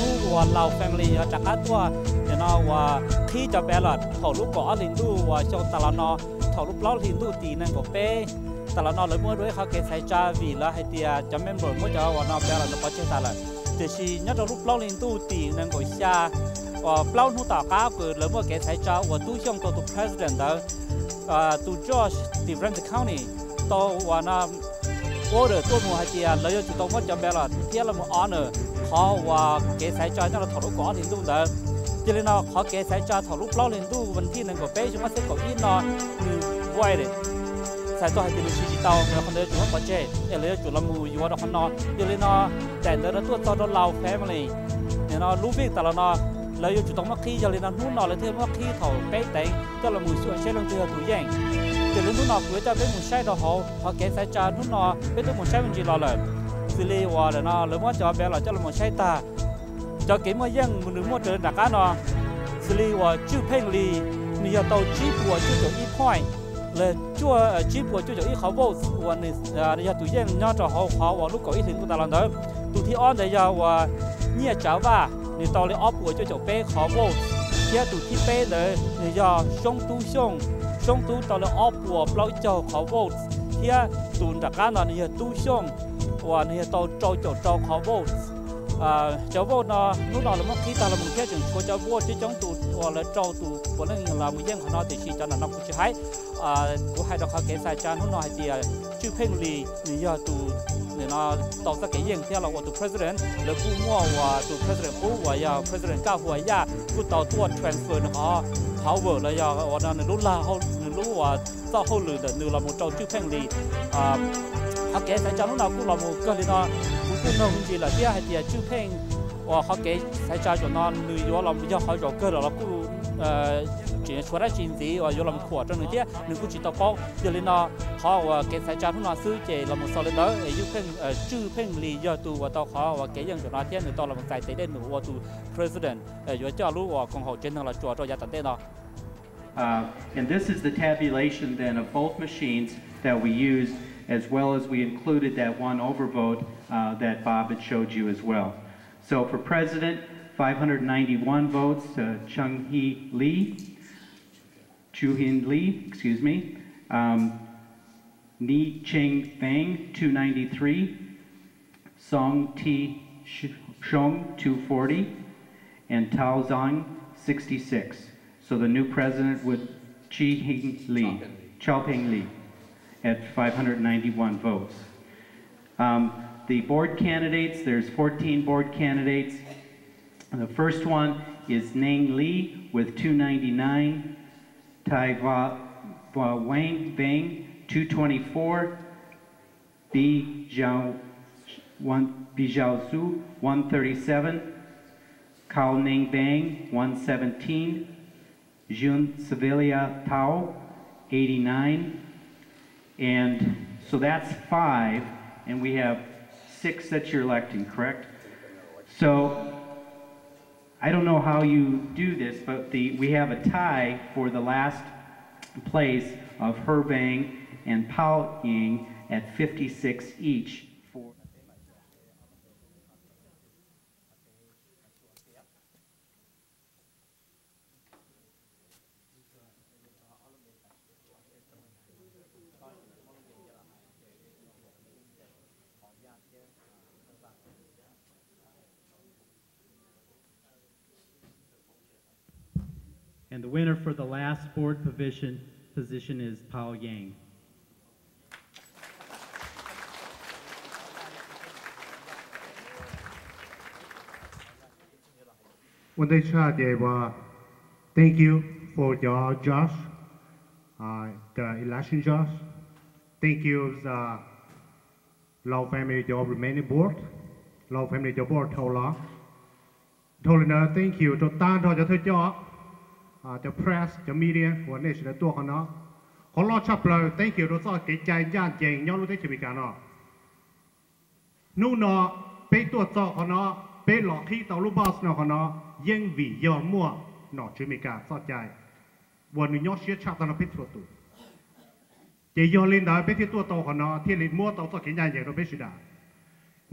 Hnub uas Lao family yuav rov qab tuaj nim no uas qhib cov ballot thaum lub kaum ob hlis ntuj uas xyoo tas los no, thaum lub plaub hlis ntuj tim nees nkaum peb tas los no, lawv muaj dua ib qhov kev xaiv tsa vim lawv hais tias cov member muab cov uas no ballot ntawd pov tseg tas lawm. Tiam sis nyob rau lub plaub hlis ntuj tim nees nkaum xya uas plaub hnub tom qab uas lawv muaj kev xaiv tsa uas Tub Xyooj tau tus president ntawd, tus judge tim Ramsey County tau uas no order tuaj mus hais tias lawv yuav tsum tau muab cov ballot thiab los mus honor qhov uas kev xaiv tsa nyob rau thaum lub kaum ob hlis ntuj ntawd. Yog li no qhov kev xaiv tsa thaum lub plaub hlis ntuj vas thib nees nkaum peb xyoo ob txhiab kaum ib no nws void, txhais tau hais tias nws siv tsis tau, qhov ntawd yuav tsum muab pov tseg es lawv yuav tsum los mus yuav rau qhov no. Yog li no daim ntawd no tuaj txog rau Lao family nim no lub vij tas los no lawv yuav tsum tau muab qhib. Yog li no hnub no lawv thiaj muab qhib thaum peb teev coj los mus xyuas saib leej twg yog tus yeej. Ces li hnub no kuv yuav coj peb mus saib rau hauv qhov kev xaiv tsa hnub no peb twb mus saib me ntsis los lawm. Xws li uas lawm no lawv muab cov ballot coj los mus saib tag, cov kev muaj yeej nws muaj raws nram qab no. Xws li uas Tswj Pheej Lis, nws yog tau tsib puas cuaj caum ib point, los cuaj, tsib puas cuaj caum ib qhov votes uas nws yog tus yeej nyob rau hauv qhov uas lub kaum ib hlis ntuj tas los ntawd. Tus thib ob ntawd yog uas Nyiaj Tsav Vaj, nws tau li ob puas cuaj caum peb qhov votes, thiab tus thib peb ntawd nws yog Soob Tub Xyooj, Soob Tub tau li ob puas plaub caug qhov votes, thiab tus nram qab no nws yog Tub Xyooj uas nws yog tau rau caum rau qhov votes. Cov vote no hnub no lawv muab qhib tag los mus thiab tseem tshuav cov vote coob coob tus uas lawv rau tus puav leej los mus yeej qhov no, tiam sis cov ntawm no kuv tsis hais. Kuv hais rau qhov kev xaiv tsa hnub no hais tias Tswj Pheej Lis nws yog tus nim no tau txoj kev yeej thiab los ua tus president. Lawv kuj muaj uas tus president qub uas yog president Kaj Huas Yaj kuj tau tuaj transfer nws qhov power los yog uas no nws lub lag, nws lub uas txoj hauj lwm ntawm nws los mus rau Tswj Pheej Lis. Qhov kev xaiv tsa hnub no kuj los mus kawg li no. Kuv kuj noog ntsis lawm thiab hais tias Tswj Pheej uas qhov kev xaiv tsa zaum no nws yuav los yog qhov zaum kawg lawm los kuj tseem tshuav dab tsi ntxiv uas yuav los khuam rau nws thiab nws kuj tsis tau paub. Yog li no qhov uas kev xaiv tsa hnub no xwb ces los mus xaus li ntawd. Tswj Pheej Lis yog tus uas tau qhov uas kev yeej zaum no thiab nws tau los mus txais tes dej num ua tus president yuav coj lub uas koom haum tsev neeg los tsuas rau yav tom ntej no. Uh, and this is the tabulation then of both machines that we used, as well as we included that one overvote, uh, that Bob had showed you as well. So for president, five hundred ninety-one votes to Chung Hee Lee, Chu Hin Lee, excuse me, um, Ni Cheng Fang, two ninety-three, Song T. Sh- Shong, two forty, and Tao Zhang, sixty-six. So the new president would Chi Hing Li, Chao Ping Li, at five hundred ninety-one votes. Um, the board candidates, there's fourteen board candidates. The first one is Nang Li with two ninety-nine, Tai Va, Va Wang Bang, two twenty-four, Bi Zhao, one, Bi Zhao Su, one thirty-seven, Kao Ning Bang, one seventeen, Jun Sevilla Tao, eighty-nine. And so that's five, and we have six that you're electing, correct? So I don't know how you do this, but the, we have a tie for the last place of Herbang and Pao Ying at fifty-six each for And the winner for the last board position, position is Pao Yang. Ua ntej tshaj ces uas thank you for your judge, uh, the election judge. Thank you, uh, Lao family cov remaining board, Lao family cov board dhau los. Dhau li ntawd thank you rau tag nrho cov thawj coj, cov press, cov media uas nej sawv daws tuaj qhov no. Qhov loj tshaj plaws thank you rau txoj kev cai ncaj ncees nyob lub teb chaws Amelikas no. Hnub no peb tuaj txog qhov no, peb los qhib tau lub bus no qhov no, yeej vim yog muaj nom tswv Amelikas txoj cai uas nws nyob siab tshaj tag nrho peb txhua tus. Ces yog li ntawd peb thiaj tuaj tau qhov no thiaj li muab tau txoj kev ncaj ncees rau peb sawv daws.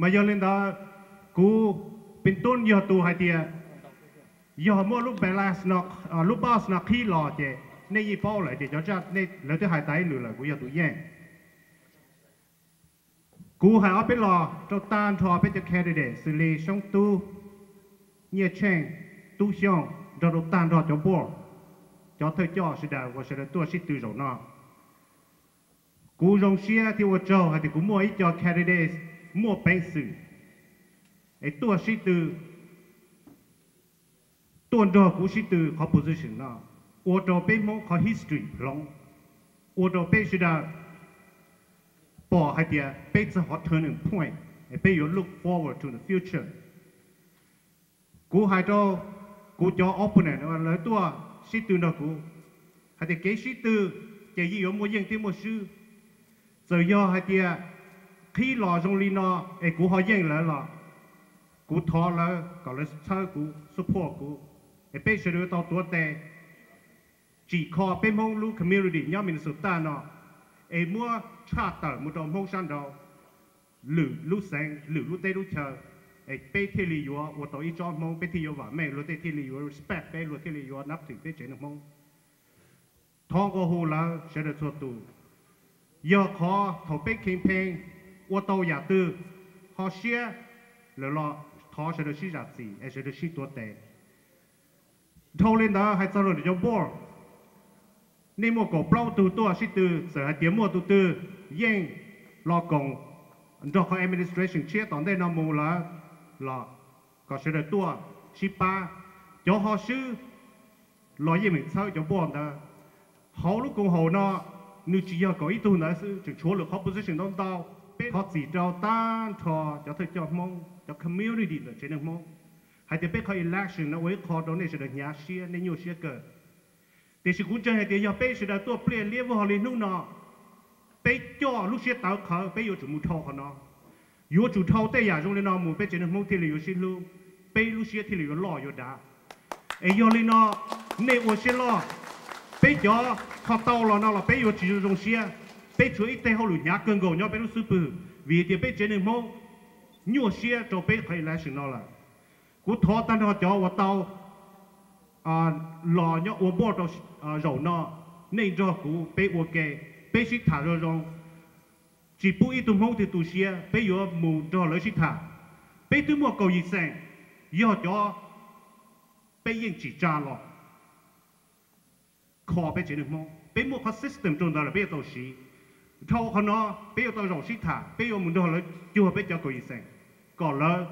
Mas yog li ntawd kuv Peb tub yog tus hais tias yog muaj lub bus no, lub bus no qhib los ces nej yeej paub lawm tias cov zaj lawv twb hais tas ib lwm lawm, kuv yog tus yeej. Kuv hais ob peb los rau tag nrho peb cov candidate xws li Xyoob Tub, Nyiaj Tsheej, Tub Xyooj, nrog rau tag nrho cov board, cov thawj coj sawv daws uas sawv daws tuaj sib tw zaum no. Kuv zoo siab thiab ua tsaug hais tias kuv muaj ib co candidate muaj peev xwm es tuaj sib tw, tuaj nrog kuv sib tw qhov position no, ua rau peb Hmoob qhov history hloov, ua rau peb sawv daws pom hais tias peb txog qhov turning point, es peb yuav look forward to the future. Kuv hais rau kuv cov opponent uas lawv tuaj sib tw nrog kuv hais tias kev sib tw ces yeej yuav muaj yeej thiab muaj swb. Txawm yog hais tias qhib los zoo li no es kuv ho yeej lawv los, kuv thov lawv kom lawv txhawb kuv, support kuv, es peb sawv daws yuav tau tuav tes tsim kho peb Hmoob lub community nyob Minnesota no, es muab tshaj tawm mus rau Hmoob sab nraud, lwm lub xeev, lwm lub teb lub chaw, es peb thiaj li yuav ua tau ib tsob Hmoob, peb thiaj yuav vam meej, luag tej thiaj li yuav respect peb, luag thiaj li yuav nab twm peb tsev neeg Hmoob. Thov nqua hu lawv sawv daws txhua tus, yog qhov thaum peb campaign ua tau yam twg ho siab lawm los thov sawv daws sib zam txim es sawv daws sib tuav tes. Dhau li ntawd hais txog rau cov board, nej muaj kaum plaub tug tuaj sib tw, txawm hais tias muaj tus twg yeej los koom nrog qhov administration tshiab tom ntej no mus lawm los kom sawv daws tuaj sib pab. Cov ho swb los yeej meem txhawb cov board ntawd. Hauv lub koom haum no nws tsis yog kaum ib tug ntawd xwb, tseem tshuav lwm qhov position ntau ntau. Peb thov txim rau tag nrho cov thawj coj Hmoob, cov community ntawm tsev neeg Hmoob hais tias peb qhov election no ua ib qho rau nej sawv daws hnyav siab, nej nyuaj siab kawg. Tiam sis kuv ntseeg hais tias yog peb sawv daws tuaj pliaj liab vog li hnub no, peb coj lub siab tawv qhawv, peb yuav tsum mus dhau qhov no. Yuav tsum dhau tej yam zoo li no mus peb tsev neeg Hmoob thiaj li yuav sib hlub, peb lub siab thiaj li yuav loj yuav dav. Es yog li no, nej ua siab loj, peb cov ho tau los no los peb yuav tsis zoo siab. Peb tshuav ib teg hauj lwm hnyav kawg nkaus nyob peb lub xub pwg vim tias peb tsev neeg Hmoob nyuaj siab rau peb qhov election no lawm. Kuv thov tag nrho cov uas tau los nyob ua board rau zaum no, nej nrog kuv peb ua ke, peb sib tham zoo zoo, tsis pub ib tug Hmoob twg tu siab, peb yuav mus nrog lawv sib tham. Peb twb muaj kaum yim xeem, yog cov peb yeej tsim tsa los kho peb tsev neeg Hmoob. Peb muaj qhov system rau ntawd lawm, peb yuav tau siv. Dhau qhov no, peb yuav tau zaum sib tham, peb yuav mus nrog lawv cuag peb cov kaum yim xeem, kom lawv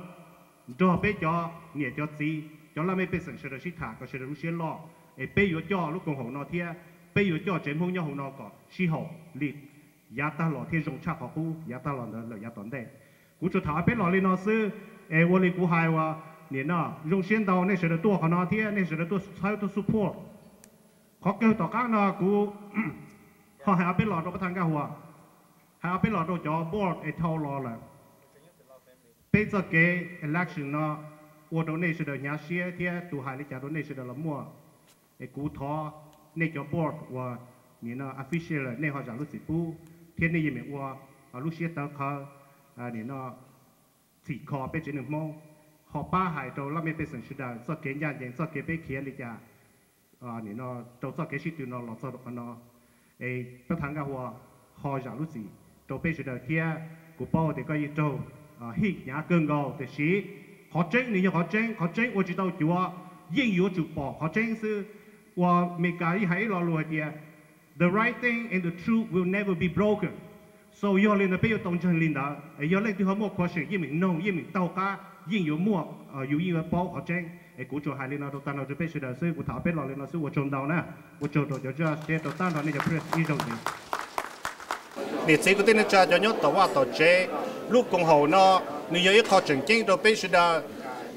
nrog peb cov niam cov txiv, cov laj mej pej xeem sawv daws sib tham kom sawv daws lub siab loj, es peb yuav coj lub koom haum no thiab peb yuav coj tsev Hmoob nyob hauv no kom sib haum li yav tag los thiaj zoo tshaj qhov qub yav tag los ntawd lawm yav tom ntej. Kuv tsuas tham ob peb los li no xwb, es ua li kuv hais uas nim no zoo siab ntau nej sawv daws tuaj qhov no thiab nej sawv daws tuaj txhawb tuaj support. Qhov kawg tom qab no kuv ho hais ob peb los rau pab thaj Nkaj Huas, hais ob peb los rau cov board es dhau los lawm. Peb txoj kev election no ua rau nej sawv daws hnyav siab thiab tus hais li cas rau nej sawv daws los muaj. Es kuv thov nej cov board uas nim no official lawm nej ho zam lub txim pub thiab nej yeej meem ua lub siab tawv qhawv, nim no txhim kho peb tsev neeg Hmoob, ho pab hais rau laj mej pej xeem sawv daws txoj kev ncaj ncees, txoj kev peb khiav li cas, nim no rau txoj kev sib tw no los txog rau qhov no. Es pab thaj Nkaj Huas ho zam lub txim rau peb sawv daws thiab kuv paub tias koj yeej raug hij hnyav kawg nkaus tiam sis qhov tseeb nws yog qhov tseeb, qhov tseeb ua tsis tau cuav, yeej yuav tsum pom qhov tseeb xwb. Uas Meskas yeej hais ib lo lus hais tias the right thing and the truth will never be broken. So yog li ntawd peb yuav tau ntseeg li ntawd, es yog leej twg ho muaj question yeej meem noog, yeej meem taug qab, yeej yuav muaj, yus yeej yuav paub qhov tseeb. Es kuv tsuas hais li no rau tag nrho rau peb sawv daws xwb, kuv tham ob peb los li no xwb, ua tsaug ntau na, ua tsaug rau cov judge thiab rau tag nrho nej cov press ib zaug ntxiv. Niam txiv kwv tij neej tsa cov nyob tom vaj tom tsev, lub koom haum no nws yog ib qho tseem ceeb rau peb sawv daws.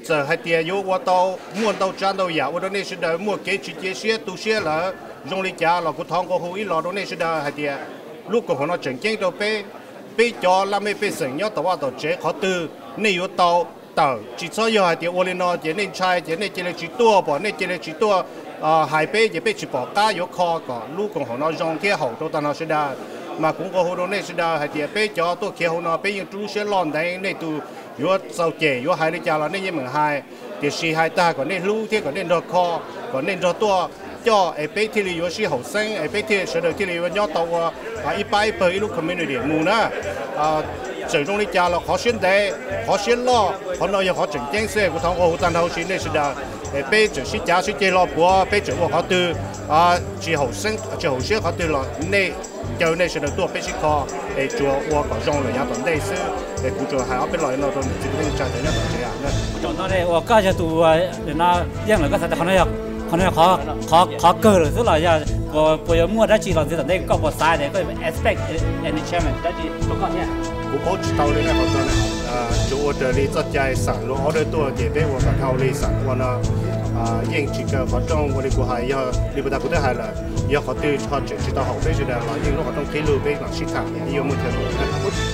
Txawm hais tias yuav ua tau muaj ntau tsav ntau yam ua rau nej sawv daws muaj kev tsis cia siab tu siab lawm zoo li cas los kuv thov nqua hu ib los rau nej sawv daws hais tias lub koom haum no tseem ceeb rau peb. Peb cov laj mej pej xeem nyob tom vaj tom tsev qhov twg nej yuav tau tawm, tsis txhob yog hais tias ua li no ces nej ntshai ces nej cia li tsis tuaj, pom nej cia li tsis tuaj hais peb ces peb tsis pom qab yuav kho kom lub koom haum no zoo thiab haum rau tag nrho sawv daws. Mas kuv nqua hu rau nej sawv daws hais tias peb cov tuaj khiav hauv no peb yeej rub lub siab loj ntev nej tus Yuav txaus cem yuav hais li cas los nej yeej meem hais, tiam sis hais tag kom nej hlub thiab kom nej nrog kho, kom nej nrog tuaj coj es peb thiaj li yuav sib haum xeeb es peb thiaj sawv daws thiaj li yuav nyob tau ua ib pab ib pawg ib lub community mus na. Txawm zoo li cas los qhov siab ntev, qhov siab loj, qhov no yog qhov tseem ceeb xwb. Kuv thov nqua hu tag nrho huv si nej sawv daws, peb tseem sib cav sib ceg los puav, peb tseem ua qhov twg tsis haum siab qhov twg los nej, caw nej sawv daws tuaj peb sib kho es tsuas ua kom zoo lawm yav tom ntej xwb. Es kuv tsuas hais ob peb los no rau niam txiv kwv tij neej tsa cov nyob tom tsev. Ua koj yog tus no yeej lawm koj xav tias qhov no yog qhov kawg lawm xwb los yog puas yuav muaj dab tsi los ntxiv tom ntej koj puas xav tias koj expect any change dab tsi rau koj thiab? Kuv paub tsis tau li qhov no, tsuas ua raws li txoj cai xam luag order tuaj ces peb ua kom dhau li xam ua no. Yeej tsis kaw qhov rooj ua li kuv hais, yog li puas tas kuv twb hais lawm, yog qhov twg ho tseem tsis tau haum peb sawv daws los yeej lub qhov rooj qhib lug peb mam sib tham yuav muaj chaw lawm.